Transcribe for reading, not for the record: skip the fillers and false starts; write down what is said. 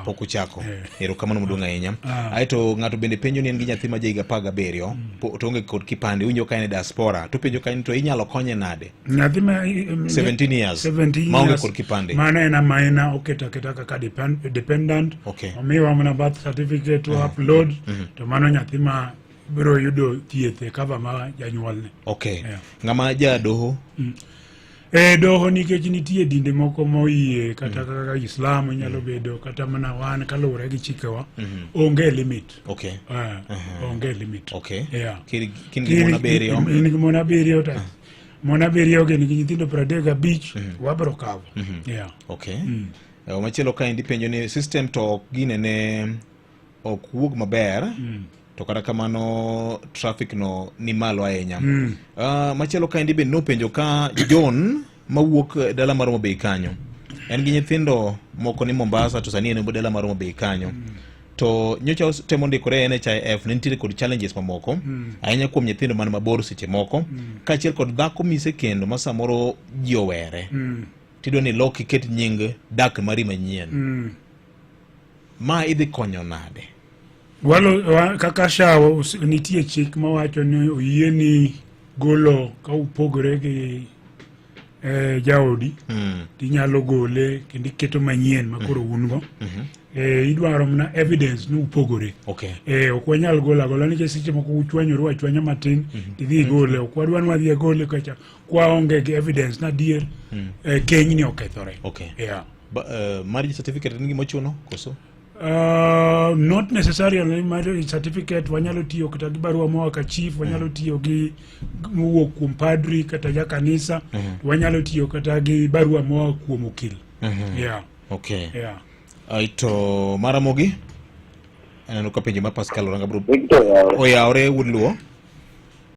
Pok uchako. Eh. Erokamano maduong' ahinya. Ah. Aeto ng'ato bende penjo ni en gi nyathi ma jahiga 17 to onge kod kipande, winjo ka en e diaspora, to penjo ka en to inyalo konye nade? Nyathi ma 17 years. 17 Maonge years, kod kipande. Mano en amaina oketo aketa kaka dependent. Omiwa mana birth certificate to upload to mano nyathi ma biro yudo thieth e cover ma janyuolne. Ng'ama jadoho? E doho nikech nitie dinde moko moyie kata kaka Islam inyalo bedo kata mana wan kaluwore gi chikewa onge limit. Onge limit. Kin gi mon 7. In gi mon 7 to mon 7 gi nigi nyithindo 35 wabiro kawo. Machielo kaendi penjo ni system to ok ginene ok wuog maber. To kata kamano traffic no ni malo ahinya. Machielo kaendi bende nopenjo ka John mawuok dala mar Homa Bay kanyo en gi nyithindo moko ni Mombasa to sani en e dala mar Homa Bay kanyo. To nyocha temo ndikore e NHIF ne nitiere kod challenges mamoko ahinya kuom nyithindo man mabor seche moko kaachiel kod dhako mise kendo ma samoro ji owere tidwa ni lok iket nying dak mari manyien. Ma idhi konyo nade? Kaka SHA nitie chik mawacho ni oyieni golo ka upogore gi jaodi tinyalo gole kendo iketo manyien ma koro un go. Idwaro mana evidence ni upogore. Ok wanyal golo agola nikech seche moko uchwanyoru achwanya matin tidhi igole. Ok wadwa ni wadhi agole kacha kwaonge gi evidence na adier kenyni okethore. Marriage certificate en gima ochuno koso? Not necessarily marriage certificate. Wanyalo tiyo kata gi barua moa ka chief, wanyalo tiyo gi mowuok kuom padri kata ja kanisa, wanyalo tiyo kata gi barua moa kuom okil. Aito maramogi aneno ka penjo mar Pascal Oranga bro Victor Oyawre. Oyawre wuod Luo.